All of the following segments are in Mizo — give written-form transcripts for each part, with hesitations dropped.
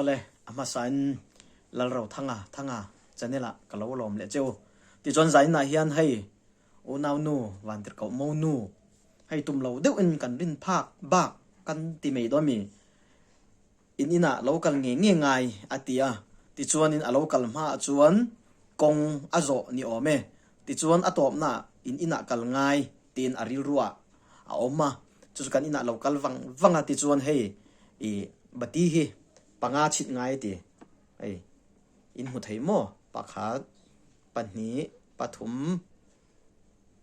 Awle, a hmasain Lalrothanga Thanga channel ah ka lo lawm leh cheu. Tichuan zainah hian hei unaunu Vantirhkoh Monu hei tum lo deuhin kan rin phak bak kan ti mai dawn mi? In inah lo kal nge nge ngai a ti a, tichuanin a lo kal hmaah chuan kawng a zawh ni awm e. Tichuan a tawpnaah in inah kal ngai tiin a rilruah a awm a, chu chu kan inah lo kal vang vang a tichuan hei i bati hi panga chhit ngai a ti, hei in hmu thei maw? Pakhat, pahnih, pathum,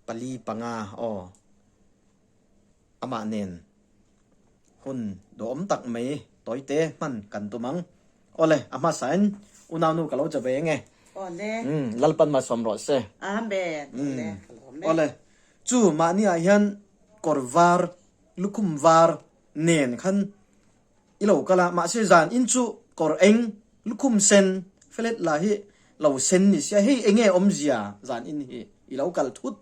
pali, panga aw. Amah nen hun duhawm tak mai tawite hman kan tum ang. Awle, a hmasain unaunu ka lo che ve eng e. Awle. Lalpan malsawm rawh se. Amen. Awle, ka lawm e. Awle, chu mahni ah hian kawr var, lukhum var nen khan i lo kal a, mahse zan in chu kawr eng, lukhum sen, felet la hi lo sen ni sia, hei enge awmzia zan in hi i lo kal thut.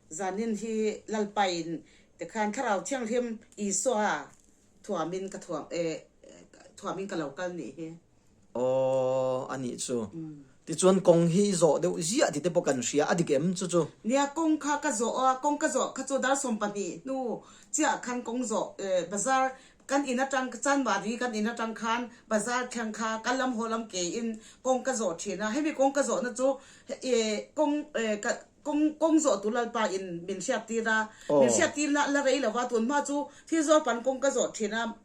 Zanin hi Lalpain tikhan Thlarau Thianghlim Isua thuamin ka thuam e thuamin ka lo kal nih hi. Aw a nih chu. Tichuan kawng hi i zawh deuh ziah tih te pawh kan hria a dik em chu chu? Nia kawng kha ka zawh a, kawng ka zawh kha chu dar 12 hnu chiah khan kawng zawh e bazar kan in atang Chanmari kan in atang khan bazar thleng kha kal lam haw lam ke in kawng ka zawh thin a, hemi kawng ka zawhna chu e kawng e ka Kawng kawng zawh tur Lalpa in min hriat tir a, min hriat tir na la rei lo va, tun hma chu thil zawl pan kawng ka zawh thin a,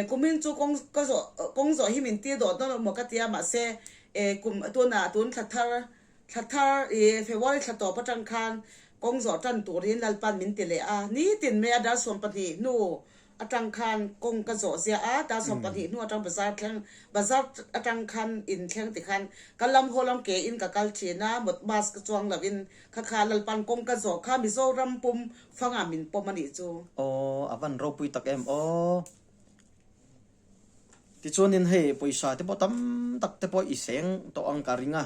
kumin chu kawng ka zawh kawng zawh hi min tir dawt dawn maw ka ti a, mahse kum tunah tun thla thar thla thar i February thla tawp atang khan kawng zawh tan turin Lalpan min ti leh a, nitin mai a dar 12 hnu atang khan kawng ka zawh ziah a, dar 12 hnu atang bazar thleng bazar atang khan in thleng ti khan ka lam haw lam ke in ka kal thin a, mawt bus ka chuang lo in kha kha Lalpan kawng ka zawh kha Mizoram pum fangah min pawm a nih chu. Aw a van ropui tak em aw. Tichuanin hei pawisa te pawh tam tak te pawh i seng tawh ang ka ring a,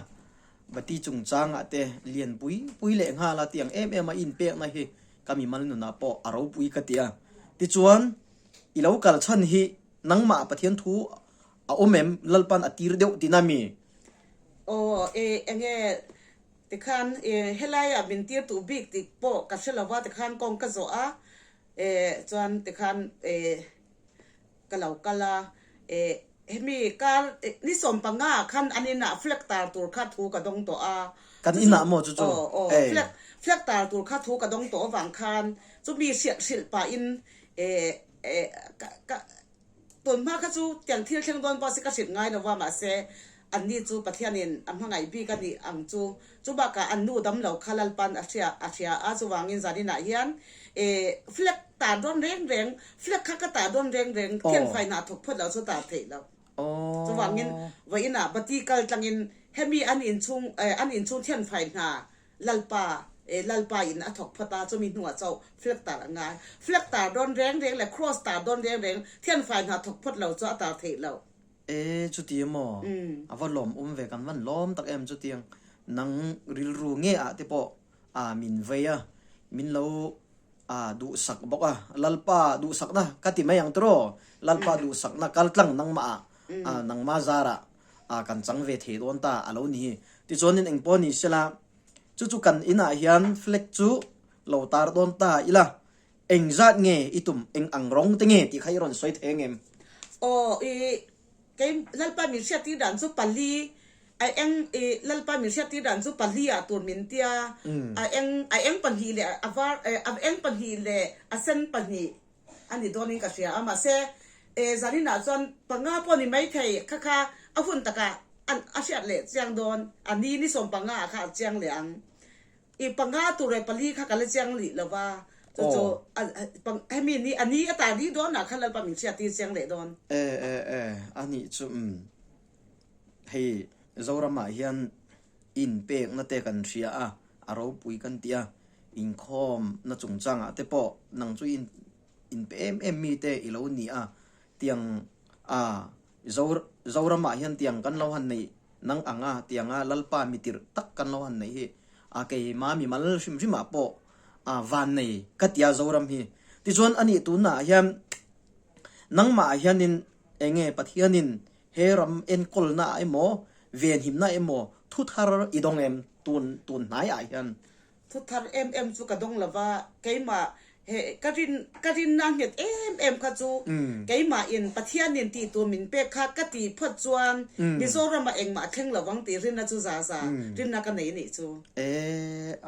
bati chungchangah te lian pui pui leh nghal a tiang em em a inpekna hi ka mimal nunah pawh a ropui ka ti a. Tichuan i lo kal chhan hi nangmah Pathian thu a awm em Lalpan a tir deuh tina mi? Aw e enge tikhan e helaiah min tir duh bik tih pawh ka hre lova tikhan kawng ka zawh a e chuan tikhan e Ka lo kal a, eh, hemi kar ni 15 ah khan an inah flag tar tur kha thu ka dawng tawh a. Kan inah maw chu chu? Aw, aw, flag, flag tar tur kha thu ka dawng tawh avang khan chumi hriat hrilh pahin, eh, eh, ka, ka, tun hma kha chu tiang thil thleng dawn pawh si ka hrilh ngai lo va, mahse, anni chu Pathianin a hmangaih bik a nih ang chu. Chu bakah an nu dam lo kha Lalpan a hria a hria a, chuvangin zaninah hian eh flag tar dawn reng reng, flag kha ka tar dawn reng reng, thianfai hna thawk phawt lo chu tar theih lo. Chuvangin vawiinah bati kal tlangin hemi an inchhung eh an inchhung thianfai hna Lalpa eh Lalpa in a thawk phawt a, chumi hnuah chauh flag tar a ngai. Flag tar dawn reng reng leh cross tar dawn reng reng thianfai hna thawk phawt lo chu a tar theih loh. E, chuti emaw? A va lawm awm ve, kan van lawm tak em chutiang nang rilru nge ah te pawh a min vei a, min lo a duhsak bawk a, Lalpa duhsakna ka ti mai ang tiraw, Lalpa duhsakna kal tlang nangmah ah a nangma zarah a kan chang ve thei dawn ta a lo ni hi. Tichuanin engpawh ni sela chu chu kan inah hian flag chu lo tar dawn ta ila Eng zat nge i tum, eng ang rawng te nge tih kha i rawn sawi thei ang em? Aw, i kei Lalpa min hriattir dan chu pali, a eng i Lalpa min hriattir dan chu pali ah tur min tia, a eng a eng pahnih leh a var a eng pahnih leh a sen pahnih a ni dawnin ka hria a, mahse e zaninah chuan panga pawh ni maithei kha kha a hun takah a hriat leh chiang dawn, a ni ni 15 ah kha a chiang leh ang. I panga tur leh pali kha ka la chiang lih lo va, chu chu hemi ni a ni a tar dih dawn ah khan Lalpa min hriat tir chiang leh dawn. E e e a nih chu umm hei Zoram ah hian inpekna te kan hria a, a ropui kan ti a, inkhawm na chungchang ah te pawh nang chu in inpe em em mi te i lo ni a, tiang a Zoram ah hian tiang kan lo han neih Nang anga tianga Lalpa mitirh tak kan lo han neih hi a keima mimal hrim hrimah pawh a van nei ka tia Zoram hi. Tichuan anih tunah hian nangmah hianin enge Pathianin He ram enkawlna ah emaw, venhimna emaw thu thar i dawng em tun tun hnaiah hian? Thu thar em em chu ka dawng lo va, keimah he ka rin ka rinna nghet em em kha chu keimah in Pathian in tih tur min pek kha ka tih phawt chuan Mizoram ah engmah a thleng lo vang tih rinna chu za za rinna ka nei nih chu.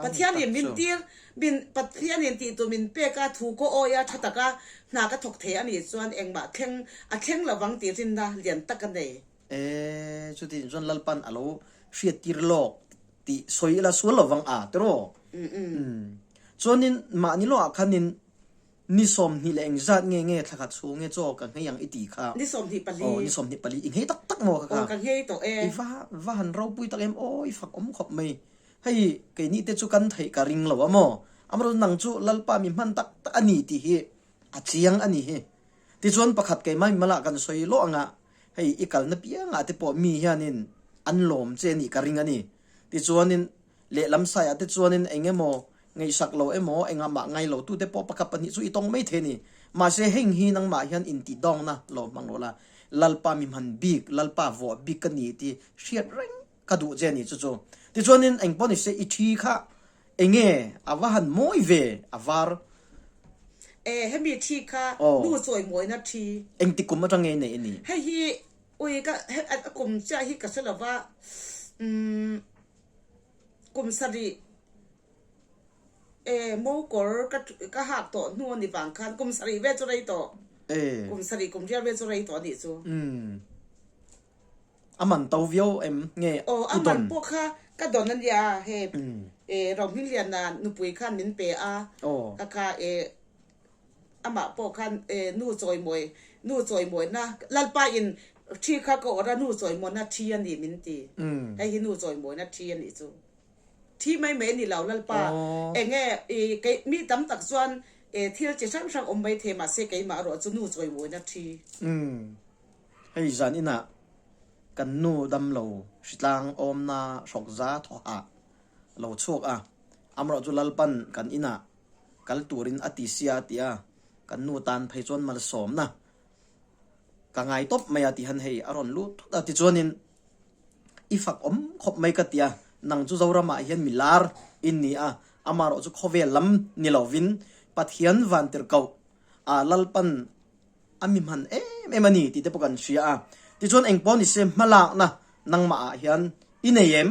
Pathian in min tir min Pathian in tih tur min pek a thu kaw awi a tha taka hna ka thawk thei a nih chuan engmah thleng a thleng lo vang tih rinna lian tak ka nei. E, chutin chuan Lalpan a lo hriattir lawk tih sawi ila sual lo vang a, tiraw? Umm. Chuanin mahni lawngah khanin ni 20 leh engzat nge nge thla khat chhung nge chaw ka nghei ang i ti kha. Ni 24. Aw, ni 24. I nghei tak tak maw kha kha? Aw, ka nghei tawh e. I va, va han ropui tak em aw, i fak awm khawp mai. Hei, keini te chu kan theih ka ring lo a maw? Amaherawhchu nang chu Lalpa mi hman tak tak a ni tih hi a chiang a ni hi. Tichuan pakhat keimah mimalah kan sawi lawh anga hei i kalna piangah te pawh mi hianin an lawm che nih ka ring a ni. Tichuanin lehlam saiah te chuanin eng emaw ngaihsak lo emaw engah mah ngai lo tute pawh pakhat pahnih chu i tawng mai thei a ni. Mahse heng hi nangmah hian intihdawngna lo hmang rawh la, Lalpa mi hman bik, Lalpa vuah bik ka ni tih hriat reng ka duh che a ni chu chu. Tichuanin eng pawh ni se i thi kha enge a va han mawi ve a var. E hemi thi kha nu chawimawina thi. Engti kum atang nge nei a ni? Hei hi ui ka a kum chiah hi ka hre lo va umm kum sarih e mokawr ka ka hak tawh hnu a ni vang khan kum sarih vel chu rei tawh. Kum sarih kum rial vel chu rei tawh a nih chu. A man to viau em nge Aw, a man pawh kha ka dawn a nia, hei e Rohmingliana nupui khan min pe a, ka kha e amah pawh khan e nu chawimawi nu chawimawina Lalpa in thi kha ka awrh a nu chawimawina thi a ni min ti, hei hi nu chawimawina thi a nih chu. Thi mai mai a ni lo Lalpa, enge i kei mi tam tak chuan e thil chi hrang hrang awm mai thei mahse keimah erawh chu nu chawimawina thi. Hei zan inah kan nu damlo hritlang awmna hrawkza thawhah a lo chhuak a, amaherawh chu Lalpan kan inah kal turin a ti sia a ti a, kan nu tan phei chuan malsawmna ka ngai tawp mai a ti han hei a rawn lut thut a, tichuanin i fak awm khawp mai ka ti a, nang chu Zoramah hian mi lar i ni a, amaherawh chu khawvel lam ni lovin Pathian vantirhkoh a Lalpan a mi hman em em a ni tih te pawh kan hria a. Tichuan eng pawh ni se hmalakna nangmah ah hian i nei em?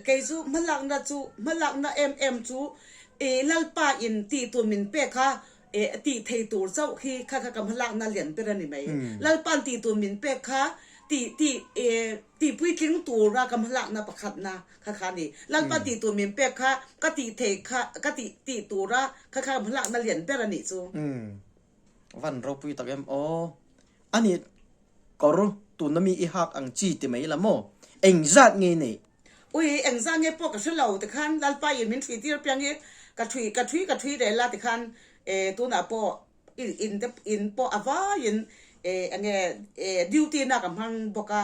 Kei chu hmalakna chu hmalakna em em chu i Lalpa in tih tur min pek a, i tih thei tur chauh hi kha kha ka hmalakna lian ber a ni mai. Lalpa'n tih tur min pek kha tih tih i tih puitling tura ka hmalakna pakhatna Kha kha ni. Lalpa tih tur min pek kha ka tih theih kha ka tih tih tura kha kha hmalakna lian ber a nih chu. Umm. Van ropui tak em aw. A nih kawr tuna mi i hak ang chi ti mai la maw? Eng zat nge i neih? Ui, eng zat nge pawh ka hre lo tikhan Lalpa in min thui tir piang hi ka thui ka thui ka thui rel a tikhan eh tunah pawh In te in pawh a vaiin eh enge eh duty na ka hmang bawk a,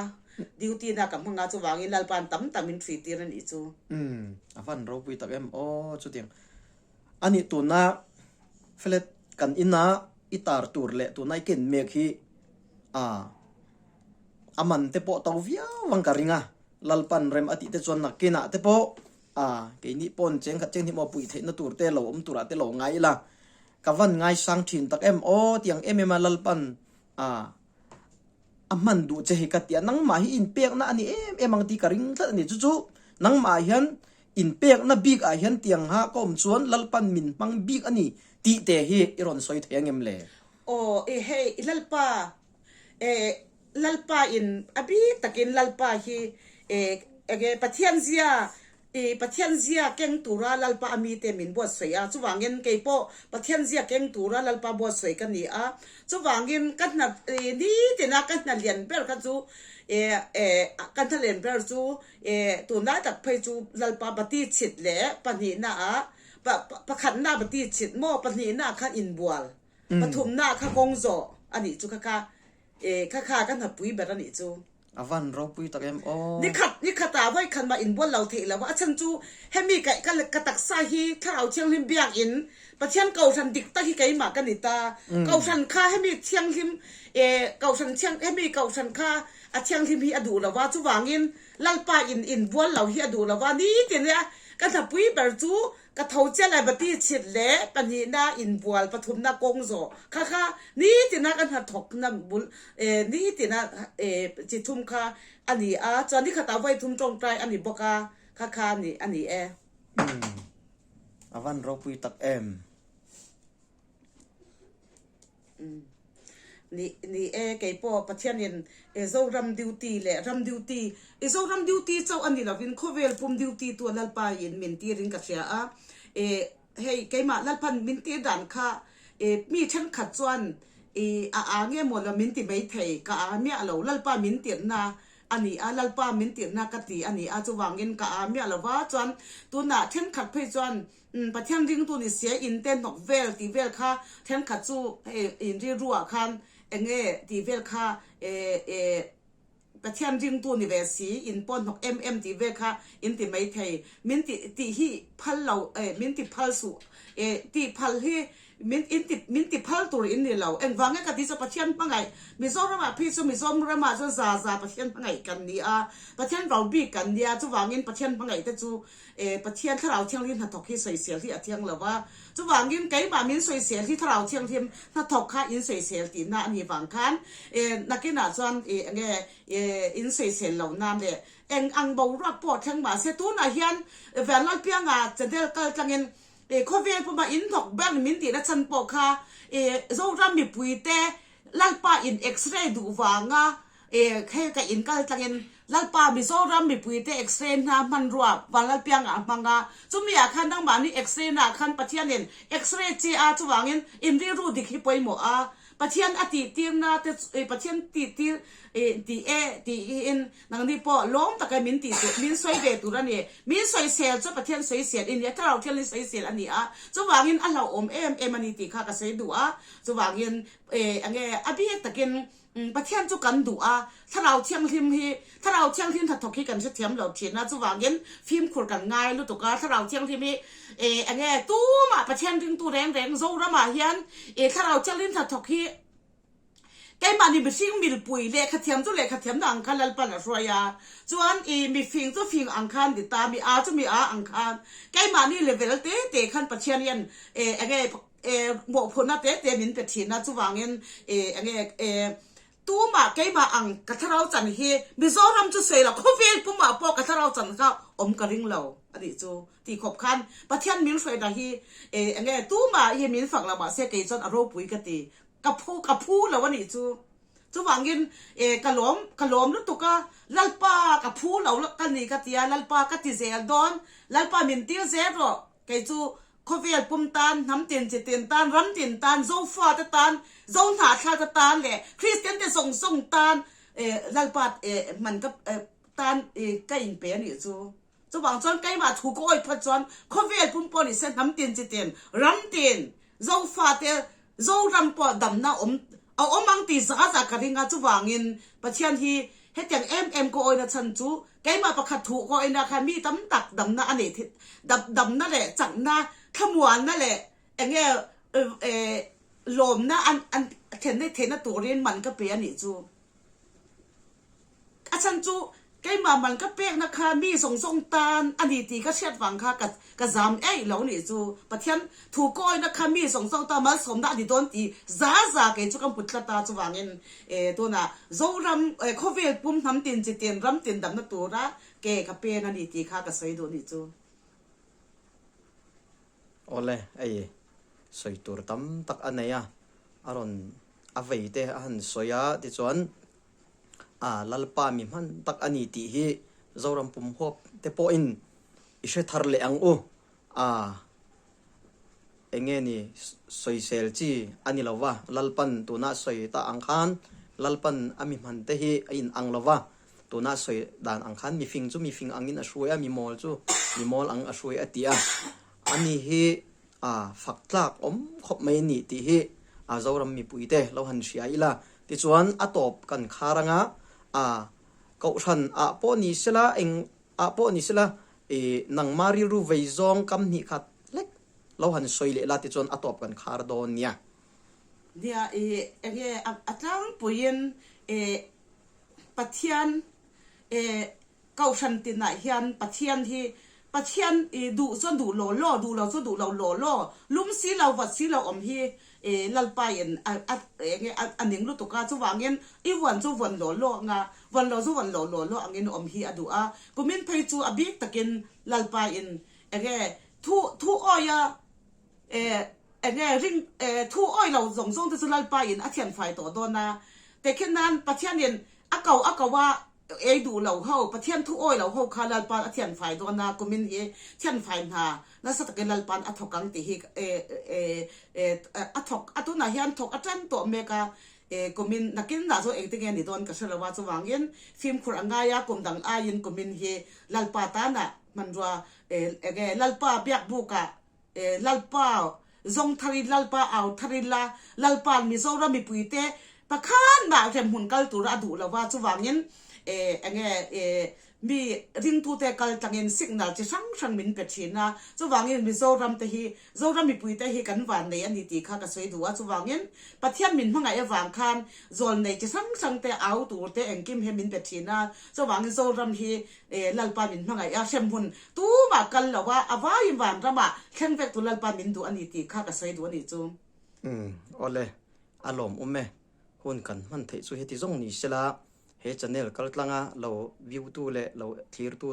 duty na ka hmang a chuvangin Lalpa'n tam tam in ṭhui tir a nih chu. Umm a van ropui tak em aw chutiang a nih tuna flat kan ina i tar tur leh tuna i ken mek hi a a man te pawh to viau ang ka ring a Lalpa'n rem a tih te chuan nakinah te pawh a keini pawn cheng khat cheng hnih maw puih theihna tur te lo awm turah te lo ngai ila Ka van ngaisang thin tak em aw tiang em em a Lalpan a a hman duh che hi ka ti a, nangmah hi inpekna a ni em em ang tih ka ring tlat a ni. Chu chu nangmah ah hian inpekna bik ah hian tiang ha ka awm chuan Lalpan min hmang bik a ni tih te hi i rawn sawi thei ang em le? Aw i hei i Lalpa e Lalpa in a bik takin Lalpa hi e enge Pathian zia I Pathian zia keng tura Lalpa a mite min buatsawi a, chuvangin kei pawh Pathian zia keng tura Lalpa buatsawi ka ni a, chuvangin ka hna nitina ka hna lian ber kha chu ka hna lian ber chu tunlai tak phei chu Lalpa bati chhit leh pahnihna ah pakhatna bati chhit maw pahnihna kha inbual pathumna kha kawng zawh a nih chu kha kha kha kha ka hnapui ber a nih chu. A van ropui tak em aw. Nikhat nikhatah vawikhat mah inbual lo theih lo a, a chhan chu hemi ka ka ka taksa hi Thlarau Thianghlim biakin Pathian Kohhran dik tak hi keimah ka ni ta. Kohhran kha hemi thianghlim eh Kohhran thiang hemi Kohhran kha a thianghlim hi a duh lo a, chuvangin Lalpa in inbual lo hi a duh lo a, nitin a ka hnapui ber chu Ka tho chiah lai bati chhit leh pahnihna inbual pathumna kawng zawh kha kha nitina ka hnathawkna bul nitina chi thum kha a ni a, chuan nikhatah vawi thum tawngtai a ni bawk a, kha kha a ni a ni e. Umm a van ropui tak em. Ni ni e, kei pawh Pathianin i Zoram duty leh ram duty, i Zoram duty chauh a ni lovin khawvel pum duty tu Lalpa in min tirin ka hria a, e hei keimah Lalpan min tir dan kha e mi thenkhat chuan i a a nge maw lo min ti maithei, ka a miah lo, Lalpa min tirhna a ni a, Lalpa min tirhna ka ti a ni a, chuvangin ka a miah lova, chuan tunah thenkhat phei chuan Umm Pathian ringtu ni sia in te hnawk vel tih vel kha thenkhat chu hei in rilru ah khan enge tih vel kha eh eh Pathian ringtu ni ve si in pawh hnawk em em tih vel kha in ti mai thei min ti tih hi phal lo eh min ti phal suh eh tih phal hi min in ti min ti phal tur in ni lo engvang nge ka ti chu Pathian hmangaih Mizoram ah phei chu Mizoram ah chuan za za Pathian hmangaih kan ni a Pathian rau bik kan nia chuvangin Pathian hmangaih te chu E, Pathian Thlarau Thianghlim hnathawk hi sawisel hi a thiang lo va, chuvangin keimah min sawisel hi Thlarau Thianghlim hnathawk kha in sawisel tihna a nih vang khan e, nakinah chuan e, enge e, in sawisel loh nan leh eng ang boruak pawh thleng mah se tunah hian Vanlalpianga channel kal tlangin e, khawvel puma in hnawk ber min tihna chhan pawh kha e, Zoram mipuite Lalpa in x-ray duh vanga E, hei ka in kal tlangin Lalpa Mizoram mipuite X-ray hna hmanrua Vanlalpianga a hmang a, chumi ah khan nangmahni X-ray na ah khan Pathianin X-ray che a chuvangin in rilru dik hi pawimawh a, Pathian a tih tirna te chu Pathian tih tir tih e tih in nangni pawh lawm taka min tih tur min sawi ve tur a ni. Min sawisel chu Pathian sawisel i ni a, Thlarau Thianghlim sawisel a ni a, chuvangin a hlauhawm em em a ni tih kha ka sawi duh a, chuvangin e enge a bik takin Pathian chu kan duh a, Thlarau Thianghlim hi, Thlarau Thianghlim hnathawk hi kan hrethiam lo thin a, chuvangin fimkhur kan ngai lutuk a, Thlarau Thianghlim hi eh enge tumah Pathian ringtu reng reng Zoramah hian eh Thlarau Thianghlim hnathawk hi keimahni mihring milpui lehkhathiam chu lehkhathiamna ang khan Lalpan a hruai a, chuan ih mifing chu fing ang khan ni ta, mi a chu mi a ang khan keimahni level te te khan Pathian hian eh enge E mawhphurhna te te min pe thin a, chuvangin e enge e tumah keimah ang ka thlarau chan hi Mizoram chu sawi lo, khawvel pumah pawh ka thlarau chan kha awm ka ring lo a nih chu tih khawp khan Pathian min hruaina hi e enge tumah hi min fak lo mahse kei chuan a ropui ka ti, ka phu ka phu lo a nih chu. Chuvangin e ka lawm ka lawm lutuk a, Lalpa ka phu lo ka ni ka ti a, Lalpa ka ti zel dawn, Lalpa min tir zel rawh kei chu Khawvel pum tan, hnam tin chi tin tan, ram tin tan, Zofate tan, Zohnahthlate tan leh Kristiante zawng zawng tan Lalpa hman ka tan ka inpe a nih chu. Chuvang chuan keimah thu ka awih phawt chuan khawvel pum pawh ni se hnam tin chi tin, ram tin, Zofate, Zoram pawh damna awm a awm ang tih za za ka ring a, chuvangin Pathian hi hetiang em em ka awihna chhan chu keimah pakhat thu ka awihna khan mi tam tak damna a neih theih damna leh chakna, thlamuanna leh eng nge lawmna an thlen theihna turin man ka pe a nih chu. A chhan chu keimah man ka pekna kha mi zawng zawng tan a ni tih ka hriat vang kha ka ka zam eih lo nih chu. Pathian thu kawina kha mi zawng zawng tan malsawmna a ni dawn tih za za kei chu ka hmu tlat a, chuvangin eh tunah Zoram eh khawvel pum hnam tin chi tin ram tin damna tura ke ka pen a ni tih kha ka sawi duh nih chu. Awle, hei sawi tur tam tak a nei a, a rawn a vei te a han sawi a tichuan a Lalpa mi hman tak a ni tih hi Zoram pum huap te pawhin i hre thar leh ang u. A enge ni sawisel chi a ni lo va, Lalpan tuna sawi ta ang khan Lalpan a mi hman te hi a in ang lo va, tuna sawi dan ang khan mifing chu mifing angin a hruai a, mi mawl chu mi mawl ang a hruai a ti a, ani hi a fak tlak awm khawp mai a ni tih hi a Zoram mipui te lo han hria ila. Tichuan a tawp kan khar anga a. Kohhran ah pawh ni sela, eng ah pawh ni sela, i nangma rilru vei zawng kam hnih khat hlek lo han sawi leh la tichuan a tawp kan khar dawn nia. Nia, i enge a tlangpuiin i Pathian i Kohhran tinah hian Pathian hi Pathian i duh chuan duh law law, duh lo chuan duh lo law law, lum si lo vat si lo awm hi i Lalpa in a a enge a a ning lutuk a, chuvangin i vuan chu vuan law law anga, vuan lo chu vuan lo law law angin awm hi a duh a. Kumin phei chu a bik takin Lalpa in enge thu thu awia e enge ring e thu awi lo zawng zawng te chu Lalpa in a thianfai tawh dawn a, tehkhin nan Pathian in a ko a ko a Ei duh lo ho, Pathian thu awi lo ho kha Lalpa'n a thianfai dawn a, kumin hi thianfai hna nasa takin Lalpa'n a thawk ang tih hi a thawk a, tunah hian thawk a tan tawh mek a, kumin nakin dah chu engtin nge ni dawn ka hre lo a, chuvangin fimkhur a ngai a, kum dang aiin kumin hi Lalpa tana hmanrua enge Lalpa biakbukah Lalpa zawng thar in Lalpa au thar ila Lalpa'n Mizoram mipuite pakhat mah remhmun kal tura a duh lo va, chuvangin enge mi ringtute kal tlangin signal chi hrang hrang min pe thin a, chuvangin Mizoram te hi Zoram mipuite hi kan van nei a ni tih kha ka sawi duh a, chuvangin Pathian min hmangaih avang khan zawlnei chi hrang hrang te au tur te engkim hi min pe thin a, chuvangin Zoram hi E Lalpa min hmangaih a, hremhmun tumah kal lo a, a vaiin vanramah thleng vek tu Lalpa min duh a ni tih kha ka sawi duh a nih chu. Umm, awle, a lawm awm e. Hun kan hman theih chu heti zawng ni sela, he channel kal tlanga lo view tu leh lo thlir tu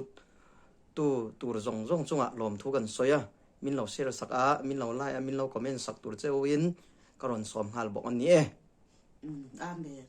tu tur zawng zawng chungah lawmthu kan sawi a, min lo share sak a, min lo like a, min lo comment sak tur cheu in ka rawn sawm nghal bawk a ni e. Umm, Amen.